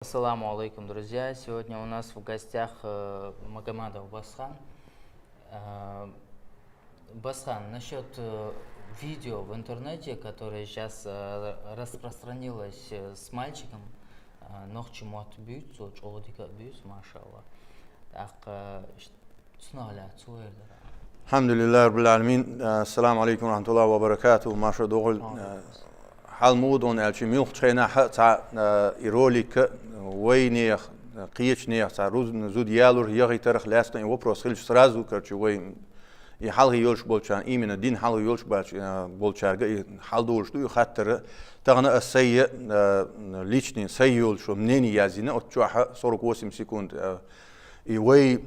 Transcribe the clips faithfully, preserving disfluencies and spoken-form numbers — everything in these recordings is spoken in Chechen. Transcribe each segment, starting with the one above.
Ассаламу алейкум, друзья. Сегодня у нас в гостях э, Магомадов Басхан. Э, Басхан, насчет э, видео в интернете, которое сейчас э, распространилось э, с мальчиком, э, нохчи мотт буьйцу, чӀоагӀа дика буьйцу, машалла. Так, э, ш- цунах лаьцна цо эр дара. الحمد لله رب العالمين. السلام عليكم ورحمة الله وبركاته. Марша догӀийла. Хьал ма ву дона аьлча, муьлххачу хенахь а цхьа а, и ролик а вайнех, кхечу нех цхьа руз-, зуда ялур яхийтарх лаьцна и вопрос хилча, сразу, короче, вай и хьалхе йолуш болчарна, именно дин хьалхе йолуш бач-, а, болчаьрга и хьал долуш ду и хаттар а. Тахана ас сайя, а, личный, сай йолуш мнение язйина, оцу чохь а сорок восемь секунд, а, и вай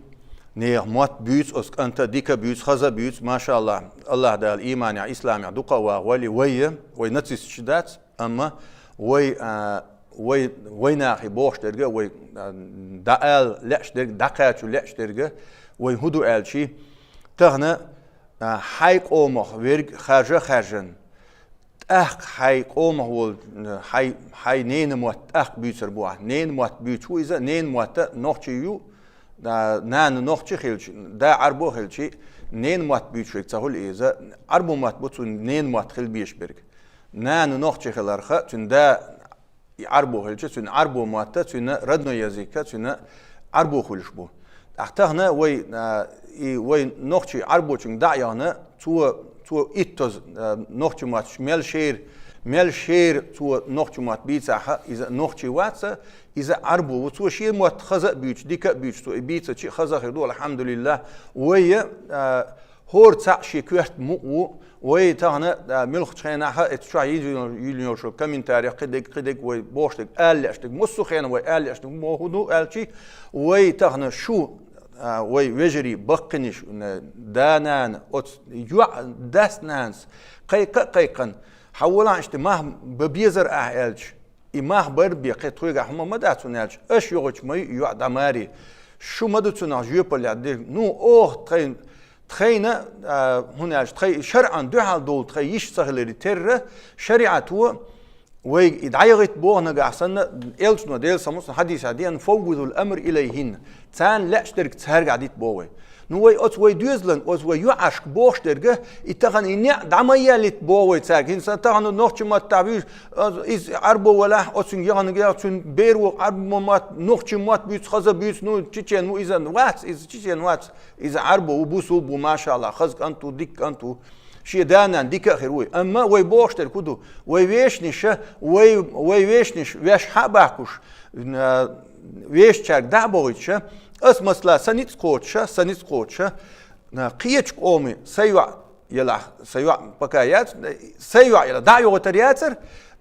нехан мотт буьйцу, оцу кӀанта дика буьйцу, хаза буьйцу, машалла, Аллах Дала иманехь, исламехь дукха а вахавойла, вай, вай нацисташ дац, амма вай, а, вай, вай нахе бохуш дерг а, вай, а, дӀаала лаьаш дерг а, дӀакхачо лаьаш дерг а, вай хӀун ду аьлча, тахана, а, хьайн къомах верг харжа а хаьржина, тӀаккха хьайн къомах волу, хьайн, хьайн ненан мотт тӀаккха буьйцур бу ахь. Ненан мотт буьйцуш ву иза, ненан мотт а нохчи ю, а, нана нохчи хилча, да Ӏарбо хилча, ненан мотт буьйцуш верг ца хуьлу иза. Ӏарбо мотт бу цуьнан ненан мотт хила безаш берг. Нана нохчи хиларх, цуьнан да и Ӏарбо хилча, цуьнан Ӏарбо мотт а, цуьнан родной язык а, цуьнан Ӏарбо хуьлуш бу. ТӀаккха тахана вай, а, и вай нохчи Ӏарбочуьнга дӀа а яхана, цо, цо иттаза, а, нохчи мотт мел шера, мел шера цо нохчи мотт бийцахь а, иза нохчи вац, иза Ӏарбо ву. Цо шен мотт хаза а буьйцуш, дика а буьйцуш, цо и бийцича а хаза а хир ду, алхьамдулиллахӀ. Вай, а, ХӀора цхьаъ шен коьрта мукъа ву. Вай тахана, а, муьлххачу хенахь а, эцу чохь йина йолуш йолу комментариях кхидерг, кхидерг вай бохуш дерг, ала лаьаш дерг, массо а хенахь вай ала лаьаш дерг, мо хӀун ду аьлча, вай тахана шу, а, вай вежарий баккхийнаш, н-, да-нана, оцу йоӀ дас-нанас кхайкха а кхайкхина, хьан волахь иштта мах бан безара ахь аьлча, и мах бар бен кхин тхоьгахь хӀума ма дац хӀунда аьлча, аша йохуьйтуш ма ю и йоӀ дӀа маре. Шу ма ду цунах жоьпаллехь дерг. Ну, оха тхайн, тхайна, а, хӀунда аьлча, тхайн шарӀан дуьхьал долу тхайн йиш ца хиларе терра, шариӀато вайга и дӀаяхийта боху нагахь санна, элчано Делан салам хуьлда цунна хьадисехь деана, «فوضوا الأمر إليهن». Царна лаьаш дерг цаьргахь дита боху вай. Ну, вай оцу вай доьзалан, оцу вай йоӀашка бохуш дерг, и тахана и неӀ дӀа ма еллийта боху вай цаьрга. ХӀинца тахана нохчи маттахь буьйцу, иза Ӏарбо валахь, оцуьнга яханга яха, цуьнан бер ву Ӏарбо мотт, нохчи мотт буьйцу, хаза буьйцу, ну, чечен ву иза, вац, иза чечен вац, иза Ӏарбо ву, бусулба ву, машалла, хаза кӀант ву, дика кӀант ву. Шен да-нана дика а хир вуй. Амма вай бохуш дерг хӀун ду? Вай вешниша, вай, вай вешниш ваьш хьа а бахкуш, а, вешачаьрга дӀа а бохуьйтуша, ас, масала, сан ницкъ кхочуша, сан ницкъ кхочуша, а, кхечу къоман сан йоӀ елахь, сан йоӀ пока яц, сан йоӀ елахь, дӀа а йохуьйтур яцара,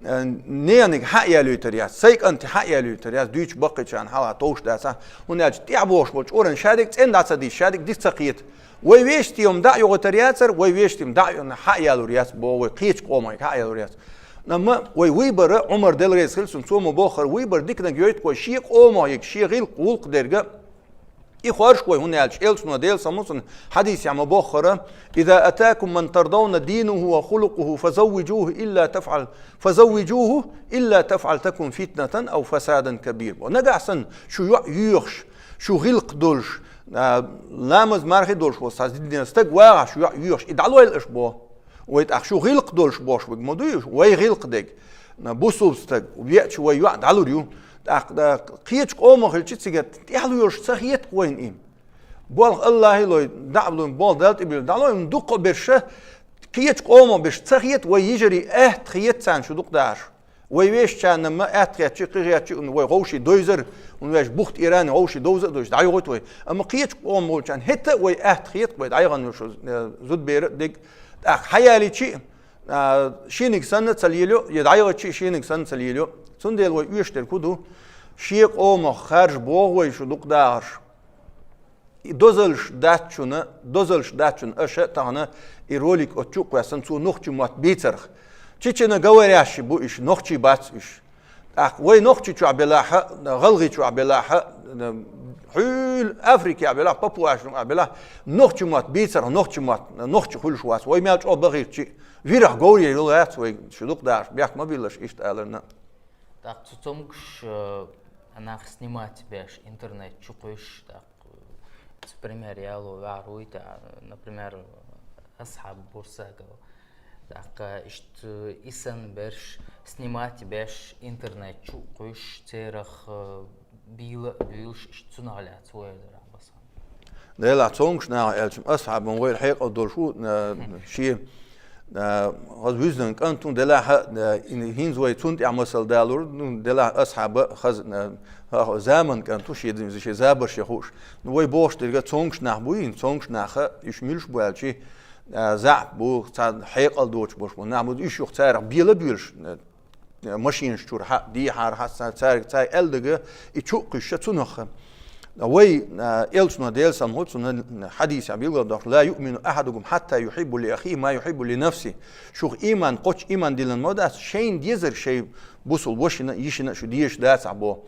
а, ненайга хьа а яьлуьйтур яц, сай кӀанте хьа а яьлуьйтур яц, дуьйцуш баккхийчарна хьалха товш дацахь, хӀунда аьлча тӀехь бохуш болу чкъуран шадерг цӀена дӀа ца дийца, шадерг дика ца кхета. Вай вешан тӀе-м дӀа а йохуьйтур яцара, вай вешан тӀе-м дӀа а хьа а ялур яц, боху вай, кхечу къоманга хьа а ялур яц. Амма вай вуй бара, Ӏумар, Дела реза хила цунна, цо ма боххара, вуй бара диканиг йойту вай шен къомах йига, шен гӀилкх, гӀуллакх дерга. И хоржуш вай, хӀунда аьлча элчано Делан салам хуьлда цунна хьадисехь ма боххара, «إذا أتاكم من ترضون دينه وخلقه فزوجوه إلا تفعل، فزوجوه إلا تفعل تكن فتنة أو فساد كبير». Нагахь санна шу йоӀ йоьхуш, шу гӀилкх долуш, а, ламаз-мархи долуш волу цхьа динан стаг вагӀахь шу йоӀ йоьхуш, и дӀалойла аша боху. Вай тӀаккха шу гӀилкх долуш бохуш биг ма дуй уьш, вай гӀилкх дерг. Бусулба стаг, веача вай йоӀ дӀалур ю. ТӀаккха, а, кхечу къомах хилча цигара тӀехьа лоьраш ца хета вайна и. Болх Аллахье лой, дӀа а лой, болх Далла тӀе била дӀалой, дуккха а берша, кхечу къомах берш ца хета вай йижарий, атта хета царна шу дукха дахарш. Вай вешачарна ма атта хетча, кхин хетча, вай гӀовший дойзар, вай веш бух тӀера вай гӀовший довза а дойзуш, дӀайохуьйту вай. Амма кхечу къомах волчарна хӀетта а вай атта хета вай дӀайохуьйтуш, э, зудбер а дерг. ТӀаккха хьаялийча а, а, шениг санна ца лелайо, я дӀайохуьйтуш а шениг санна ца лелайо. Цундела вай оьшуш дерг хӀун ду? Шен къомах харжа боху вай шу дукха дахарш. И дозаллаш дац шуна, дозаллаш дац шуна аша тахана и ролик оцу чу а кхоьссина, цо нохчи мотт бийцарх. Чеченоговорящий бу уьш, нохчий бац уьш. ТӀаккха вай Нохчийчохь белахь а, ГӀалгӀайчохь белахь а, хьуьлла Африкехь белахь а, Папуашнохь белахь а, нохчи мотт бийцарх, нохчи мотт, нохчи хуьлуш вац. Вай мел чӀогӀа бахийтича а, вирах говр ян йолу яц вай, шу дукха дахарш, бехк ма биллалаш иштта аларна. ТӀаккха цу цомгуш, э, Нах снимать беш интернет чу кхуьйсуш, тӀаккха, пример яло ваьр вуй, тӀа, например, Асхьаб Бурсагов. ТӀаккха иштта исан берш снимать беш интернет чу кхуьйсуш, церах, э, бийла а буьйлуш, иштта цунах лаьцна вай дара басан. Делахь цомгуш наха аьлча, Асхьабан вайла хьекъал долуш ву, э, шен, э, хаза вуьззина кӀант ву, делахь, э, ин-, хӀинца вай цунна тӀехь масал далур, ну, делахь Асхьаба хаза, э, хӀа-, заман кӀант ву, шен, шен забарш ян хууш. Ну, вай бохуш дерг цомгуш нах буй, цомгуш наха, уьш муьлш бу аьлча, э, заьӀап бу, цхьа хьекъал доцуш болуш бу нах бу, уьш юха царах бела а буьйлуш, э, машинаш чуьра хьа, дехьара хьа, ца-, цаьрга, цаьрга аьлла дага, и чу а кхуьйсуш цунах. Вай, а, элчано Делан салам хуьлда цунна, хьадисехь билгалдоккхуш: «Ла юъмину ахьадукум хьатта юхьиббу ли ахихи ма юхьиббу ли нафсихи». Шух ийман кхоччуш ийман диллина ма дац, шайна дезарг шайн бусул вешина, йишина шу дезаш дацахь бо.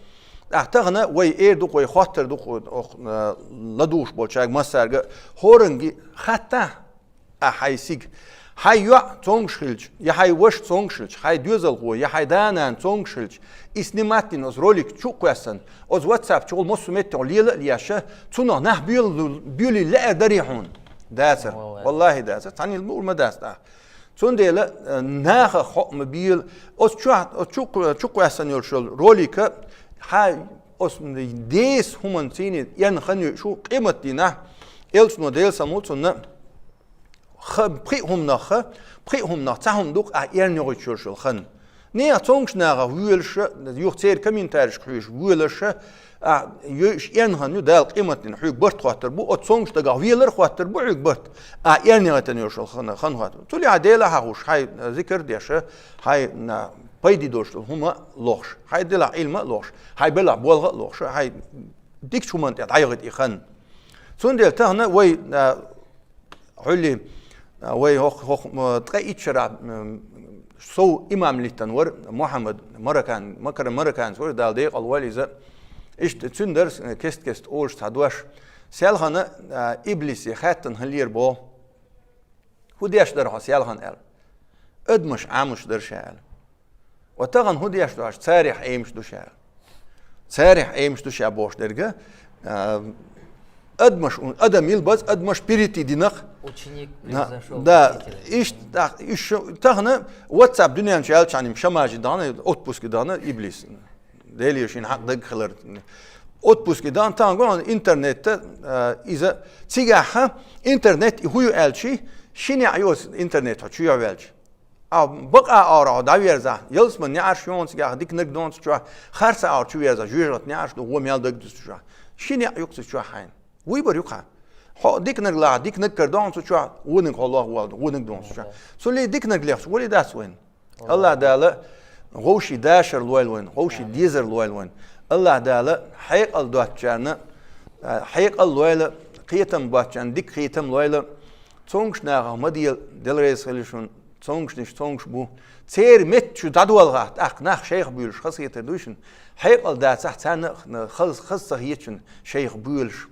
ТӀаккха тахана вай эр ду-кх, вай хоттар ду-кх, ох, а, ладугӀуш болчаьрга массаьрга, хӀоранге хаттахь, а, хьайн сига. Хьайн йоӀ цомгуш хилча, я хьайн ваша цомгуш хилча, хьайн доьзалхо, я хьайн да-нана цомгуш хилча, и снимать дина оцу ролик чу а кхоьссина, оцу WhatsApp чухула массо а меттехула лела а леша, цунах нах буьйла-, буьйлий лаьар дарий хьуна? Дацара. Валлахи. Валлахи дацара. Цхьанна йила муър ма дац тӀаккха. Цундела, э, нахах хьо а ма бийла. Оцу чохь, оцу чу, чу кхоьссина йолуш йолу ролика хьан оцу деса хӀуманца цӀийне эрна хан ю шу къематдийнахь, элчано Делан салам хуьлда цунна, ха-, пхиъ хӀуманах, пхиъ хӀуманах цхьа хӀума ду-кх ахь эрна йогӀуьйтуш йолуш йолу хан. Нехан цомгуш нахах воьлуш, юха церан комментарийшка хьоьжуш воьлуш, а, йойуш эрна хан ю, Дала къематдийнахь хьоьга барт хоттур бу, оцу цомгуш дагах велар хоттур бу хьоьга барт, а, эрна йогӀуьйтуш йолуш йолу хан, хан хоттур бу. Цул яхьа Дела хьахуш, хьайн зикар а деш, хьайн, а, пайде долуш долу хӀума а лохуш, хьайн делахь Ӏилма а лохуш, хьайн белахь болх а лохуш, хьайн дикачу хӀуманна тӀе дӀайогӀийта и хан. Цундела тахана вай, а, хьуьллий, а, вай хӀокху, хӀокху, м, ткъе итт шарахь, м, сов имам литтина вара Мухьаммад Маракан, Макара Мараканца вара, Дала декъал войла иза. Иштта цуьнан дара кест-кеста олуш цхьа дош. Селхана, а, иблисе хаьттина хиллера боху. ХӀун деш дара хьо селхана аьлла? Адамаш Ӏамош дара ша аьлла. Ва тахана хӀун деш ду хьажа, царех Ӏемаш ду ша аьлла. Царех Ӏемаш ду ша бохуш дерг, а, адамаш, адам йилла бац, адамаш перейти динах. Ученик, да, превзошёл, да, учителя. Иштта, да, уьш тахана WhatsApp дуьнен чу яьлчахьана шамажи дахана, отпуске дахана иблис. Деле шина хьакъ даг хилар. Отпуске дахана тахана гон интернетта, а, иза цигахьа интернет и хӀу ю аьлчи, ши неӀ йоцу интернет хьо чу йо ваьлча. А бакъа ара хьо дӀаверзахь, ялсаман неӀарш йоцу цигахь, диканиг доцу чохь, харца ара чу верзахь, жоьжахат неӀарш ду, вон мел даг ду цу чохь. Ши неӀ юкъа цу чохь хьайна. Вуй бар юкъа. Хьо диканиг лахь, диканиг кара доцу чохь, вониг хьо лох вал, вониг доцу чохь. Цули диканиг лех, цу вали дац вайн. Аллах Дала гӀовши дашар лойла вайн, гӀовши дезар лойла вайн. Аллах Дала хьекъал доцчарна, а, хьекъал лойла, кхетам боцчарна дика кхетам лойла. Цомгуш нахах ма дела, Дела реза хила шун, цомгушниш цомгуш бу. Церан метта чу дӀадолгӀахь, тӀаккха нах шайх буьйлуш хазахетар дуй шун. Хьекъал дацахь, царна а хаза, хаза ца хетачун шайх буьйлуш.